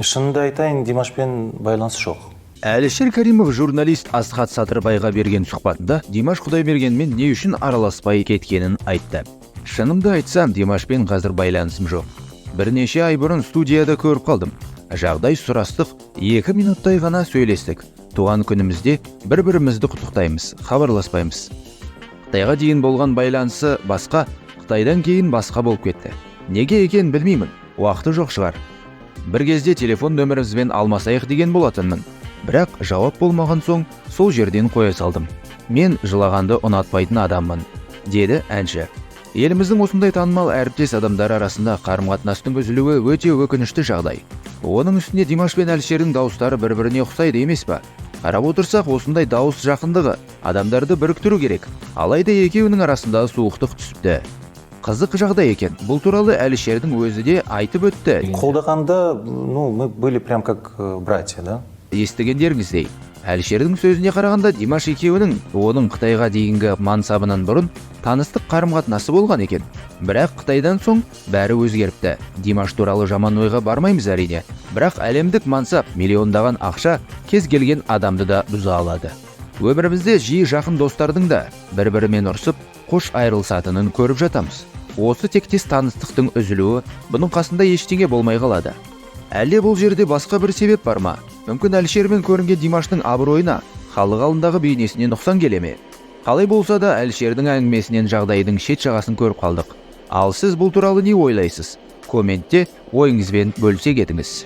Шынымды айтайын, Димашпен байланыс жоқ. Әлішер Каримов журналист Асхат Садырбайға берген сұхбатында Димаш Құдайбергенмен не үшін араласпай кеткенін айтты. Шынымды айтсам, Димашпен қазір байланысым жоқ. Бірнеше ай бұрын студияда көріп қалдым. Жағдай сұрастық, 2 минуттай ғана сөйлестік. Туған күнімізде бір-бірімізді құттықтаймыз, хабарласпаймыз. Қытайға дейін болған байланысы басқа, Қытайдан кейін басқа болып кетті. Неге екенін білмеймін, уақыты жоқ шығар. Бір кезде телефон нөмірімізбен алмасайық деген болатынмын. Бірақ жауап болмаған соң сол жерден қоя салдым. Мен жылағанды ұнатпайтын адаммын, деді әнші. Еліміздің осындай танымал әріптес адамдары арасында қарым-қатынастың үзілуі өте өкінішті жағдай. Оның үстіне Димаш пен Әлішердің дауыстары бір-біріне ұқсайды емес па? Қарап отырсақ, осындай дауыс жақындығы адамдарды біріктіру керек. Алайда екеуінің арасында суықтық түсіпті. Қызық жағдай екен. Бұл туралы Әлішердің өзі де айтып өтті. Қолдағанда, ну, мы были прям как братья, да. Естігендеріңіздей, Әлішердің сөзіне қарағанда, Димаш екеуінің оның Қытайға дейінгі мансабынан бұрын таныстық қарым-қатынасы болған екен. Бірақ Қытайдан соң бәрі өзгеріпті. Димаш туралы жаман ойға бармаймыз, әрине. Бірақ әлемдік мансап, миллиондаған ақша кез келген адамды да бұза алады. Өмірімізде жиі жақын достардың да бір-бірімен ұрсып, қош айырылысатынын көріп жатамыз. Осы тектес таныстықтың үзілуі бұның қасында ештеңе болмай қалады. Әлде бұл жерде басқа бір себеп бар ма? Мүмкін, Әлішермен көрінген Димаштың абыройына, халық алдындағы бейнесіне нұқсан келе ме? Қалай болса да, Әлішердің әңгімесінен жағдайдың шет жағасын көріп қалдық. Ал сіз бұл туралы не ойлайсыз? Комментте ойыңызбен бөлісе кетіңіз.